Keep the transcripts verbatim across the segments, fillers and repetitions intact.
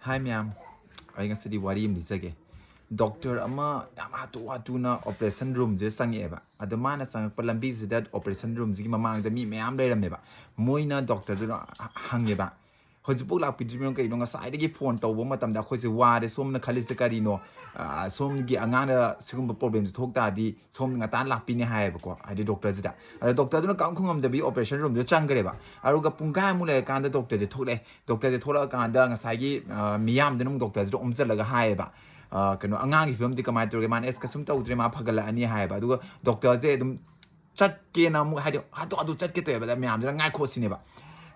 ꯍꯥꯏ ꯃꯌꯥꯝ, ꯑꯩ ꯉꯁꯤꯗꯤ ꯋꯥꯔꯤ ꯑꯃ ꯂꯤꯖꯒꯦ꯫ ꯗꯣꯛꯇꯔ ꯑꯃ ꯌꯥꯝ ꯍꯥꯊꯨ ꯍꯥꯊꯨꯅ ꯑꯣꯄꯔꯦꯁꯟ ꯔꯨꯝꯁꯦ ꯆꯪꯉꯛꯑꯦꯕ꯫ ꯑꯗꯣ ꯃꯥꯅ ꯆꯪꯉꯛꯄ ꯂꯝꯕꯤꯁꯤꯗ ꯑꯣꯄꯔꯦꯁꯟ ꯔꯨꯝꯁꯤꯒꯤ ꯃꯃꯥꯡꯗ ꯃꯤ ꯃꯌꯥꯝ ꯂꯩꯔꯝꯃꯦꯕ꯫ ꯃꯣꯏꯅ ꯗꯣꯛꯇꯔꯗꯨꯗ ꯍꯪꯉꯦꯕ, "ꯍꯧꯖꯤꯛꯐꯥꯎ ꯂꯥꯛꯄꯤꯗ꯭ꯔꯤꯕꯅꯣ ꯀꯩꯅꯣ? ꯉꯁꯥꯏꯗꯒꯤ ꯐꯣꯟ ꯇꯧꯕ ꯃꯇꯝꯗ ꯑꯩꯈꯣꯏꯁꯦ ꯋꯥꯔꯦ, ꯁꯣꯝꯅ ꯈꯜꯂꯤꯁꯦ ꯀꯔꯤꯅꯣ? ꯑ, ꯁꯣꯝꯒꯤ ꯑꯉꯥꯡꯅ ꯁꯤꯒꯨꯝꯕ ꯄ꯭ꯔꯣꯕ꯭ꯂꯦꯝꯁꯦ ꯊꯣꯛ ꯇꯥꯔꯗꯤ ꯁꯣꯝ ꯉꯟꯇꯥꯅ ꯂꯥꯛꯄꯤꯅꯤ" ꯍꯥꯏꯌꯦꯕꯀꯣ, ꯍꯥꯏꯗꯤ ꯗꯣꯛꯇꯔꯁꯤꯗ꯫ ꯑꯗꯣ ꯗꯣꯛꯇꯔꯗꯨꯅ ꯀꯔꯤꯝ ꯈꯨꯝꯃꯝꯗꯕꯤ ꯑꯣꯄꯔꯦꯁꯟ ꯔꯨꯝꯗ ꯆꯪꯈ꯭ꯔꯦꯕ꯫ ꯑꯗꯨꯒ ꯄꯨꯡꯈꯥꯏꯃꯨꯛ ꯂꯩꯔꯀꯥꯟꯗ ꯗꯣꯛꯇꯔꯁꯦ ꯊꯣꯛꯂꯛꯑꯦ꯫ ꯗꯣꯛꯇꯔꯁꯦ ꯊꯣꯛꯂꯛꯑꯀꯥꯟꯗ ꯉꯁꯥꯏꯒꯤ, ꯑ, ꯃꯤꯌꯥꯝꯗꯨꯅ ꯑꯃꯨꯛ ꯗꯣꯛꯇꯔꯁꯤꯗ ꯑꯣꯝꯁꯤꯜꯂꯒ ꯍꯥꯏꯌꯦꯕ, ꯑ, "ꯀꯩꯅꯣ, ꯑꯉꯥꯡꯒꯤ ꯐꯤꯕꯝꯗꯤ ꯀꯃꯥꯏꯅ ꯇꯧꯔꯒꯦ?" ꯃꯥꯅ, "ꯑꯦꯁ, ꯀꯩꯁꯨꯝ ꯇꯧꯗ꯭ꯔꯦ, ꯃꯥ ꯐꯒꯠꯂꯛꯑꯅꯤ" ꯍꯥꯏꯌꯦꯕ꯫ ꯑꯗꯨꯒ ꯗꯣꯛꯇꯔꯁꯦ ꯑꯗꯨꯝ ꯆꯠꯀꯦꯅ ꯑꯃꯨꯛ, ꯍꯥꯏꯗꯤ ꯍꯥꯊꯨ ꯍꯥꯊꯨ ꯆꯠꯀꯦ ꯇꯧꯋꯦꯕ꯫ ꯑꯗ ꯃꯌꯥꯝꯁꯤꯅ "ꯉꯥꯏꯈꯣ" ꯁꯤꯅꯦꯕ꯫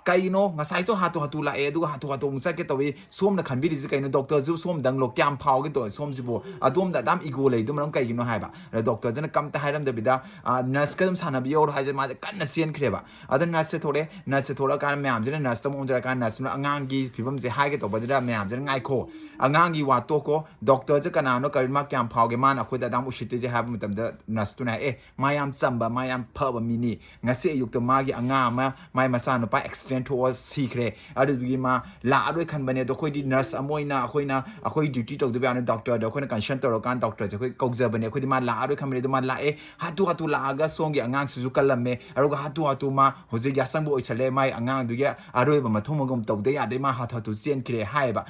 ꯀꯩꯒꯤꯅꯣ? ꯉꯁꯥꯏꯁꯨ ꯍꯥꯊꯨ ꯍꯥꯊꯨ ꯂꯥꯛꯑꯦ, ꯑꯗꯨꯒ ꯍꯥꯊꯨ ꯍꯥꯊꯨ ꯑꯃꯨꯛ ꯆꯠꯀꯦ ꯇꯧꯏ꯫ ꯁꯣꯝꯅ ꯈꯟꯕꯤꯔꯤꯁꯤ ꯀꯩꯅꯣ? ꯗꯣꯛꯇꯔꯁꯨ ꯁꯣꯝꯗꯪꯂꯣ? ꯀꯌꯥꯝ ꯐꯥꯎꯒꯦ ꯇꯧꯋꯦ ꯁꯣꯝꯁꯤꯕꯨ? ꯑꯗꯣꯝꯗ ꯑꯗꯥꯝ ꯏꯒꯣ ꯂꯩꯗꯨ ꯃꯔꯝ ꯀꯩꯒꯤꯅꯣ ꯍꯥꯏꯕ꯫ ꯑꯗ ꯗꯣꯛꯇꯔꯁꯤꯅ ꯀꯝꯇ ꯍꯥꯏꯔꯝꯗꯕꯤꯗ, ꯑ, "ꯅꯔꯁꯀ ꯑꯗꯨꯝ ꯁꯥꯟꯅꯕꯤꯌꯧꯔꯣ" ꯍꯥꯏꯁꯦ ꯃꯥꯁꯦ ꯀꯟꯅ ꯆꯦꯟꯈ꯭ꯔꯦꯕ꯫ ꯑꯗ ꯅꯔꯁꯁꯦ ꯊꯣꯛꯂꯛꯑꯦ꯫ ꯅꯔꯁꯁꯦ ꯊꯣꯛꯂꯛꯑꯀꯥꯟꯗ ꯃꯌꯥꯝꯁꯤꯅ ꯅꯔꯁꯇ ꯑꯃꯨꯛ ꯑꯣꯟꯖꯔꯀꯥꯟꯗ ꯅꯔꯁꯇꯨꯅ ꯑꯉꯥꯡꯒꯤ ꯐꯤꯕꯝꯁꯦ ꯍꯥꯏꯒꯦ ꯇꯧꯕꯁꯤꯗ ꯃꯌꯥꯝꯁꯤꯅ, "ꯉꯥꯏꯈꯣ, ꯑꯉꯥꯡꯒꯤ ꯋꯥ ꯇꯣꯛꯈꯣ, ꯗꯣꯛꯇꯔꯁꯦ ꯀꯅꯥꯅꯣ, ꯀꯔꯤ, ꯃꯥ ꯀꯌꯥꯝ ꯐꯥꯎꯒꯦ, ꯃꯥꯅ ꯑꯩꯈꯣꯏꯗ ꯑꯗꯥꯝ ꯎꯁꯤꯠꯇꯣꯏꯁꯦ?" ꯍꯥꯏꯕ ꯃꯇꯝꯗ ꯅꯔꯁꯇꯨꯅ ꯍꯥꯏ, "ꯑꯦ, ꯃꯥ ꯌꯥꯝ ꯆꯝꯕ, ꯃꯥ ꯌꯥꯝ ꯐꯕ ꯃꯤꯅꯤ꯫ ꯉꯁꯤ ꯑꯌꯨꯛꯇ ꯃꯥꯒꯤ ꯑꯉꯥꯡ ꯑꯃ, ꯃꯥꯏ ꯃꯆꯥꯅꯨꯄꯥ ꯑꯦꯛꯁꯤꯗꯦꯟ ꯊꯣꯛꯑ ꯁꯤꯈ꯭ꯔꯦ꯫ ꯑꯗꯨꯗꯨꯒꯤ ꯃꯥ ꯂꯥꯛꯑꯔꯣꯏ ꯈꯟꯕꯅꯦ꯫ ꯑꯗꯣ ꯑꯩꯈꯣꯏꯗꯤ ꯅꯔꯁ ꯑꯃ ꯑꯣꯏꯅ ꯑꯩꯈꯣꯏꯅ ꯑꯩꯈꯣꯏ ꯗ꯭ꯌꯨꯇꯤ ꯇꯧꯗꯕ ꯌꯥꯅꯤ꯫ ꯗꯣꯛꯇꯔꯗ ꯑꯩꯈꯣꯏꯅ ꯀꯟꯁꯜ ꯇꯧꯔꯀꯥꯟꯗ ꯗꯣꯛꯇꯔꯁꯦ ꯑꯩꯈꯣꯏ ꯀꯧꯖꯕꯅꯦ꯫ ꯑꯩꯈꯣꯏꯗꯤ ꯃꯥ ꯂꯥꯛꯑꯔꯣꯏ ꯈꯟꯕꯅꯦ, ꯑꯗꯣ ꯃꯥ ꯂꯥꯛꯑꯦ꯫ ꯍꯥꯊꯨ ꯍꯥꯊꯨ ꯂꯥꯛꯑꯒ ꯁꯣꯝꯒꯤ ꯑꯉꯥꯡꯁꯤꯁꯨ ꯀꯜꯂꯝꯃꯦ꯫ ꯑꯗꯨꯒ ꯍꯥꯊꯨ ꯍꯥꯊꯨ ꯃꯥ ꯍꯧꯖꯤꯛ ꯌꯥꯁꯪꯕ ꯑꯣꯏꯁꯜꯂꯦ꯫ ꯃꯥꯏ ꯑꯉꯥꯡꯗꯨꯒꯤ ꯑꯔꯣꯏꯕ ꯃꯊꯧ ꯃꯉꯝ ꯇꯧꯗ ꯌꯥꯗꯦ꯫ ꯃꯥ ꯍꯥꯊꯨ ꯍꯥꯊꯨ ꯆꯦꯟꯈ꯭ꯔꯦ" ꯍꯥꯏꯌꯦꯕ꯫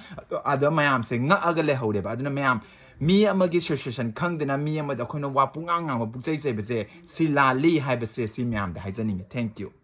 ꯑꯗ ꯃꯌꯥꯝꯁꯦ ꯉꯛꯑꯒ ꯂꯩꯍꯧꯔꯦꯕ꯫ ꯑꯗꯨꯅ ꯃꯌꯥꯝ, ꯃꯤ ꯑꯃꯒꯤ ꯁꯤꯆꯨꯋꯦꯁꯟ ꯈꯪꯗꯅ ꯃꯤ ꯑꯃꯗ ꯑꯩꯈꯣꯏꯅ ꯋꯥ ꯄꯨꯡꯉꯥꯡ ꯉꯥꯡꯕ, ꯄꯨꯛꯆꯩ ꯆꯩꯕꯁꯦ, ꯁꯤ ꯂꯥꯜꯂꯤ ꯍꯥꯏꯕꯁꯦ ꯁꯤ ꯃꯌꯥꯝꯗ ꯍꯥꯏꯖꯅꯤꯡꯉꯤ꯫ Thank you꯫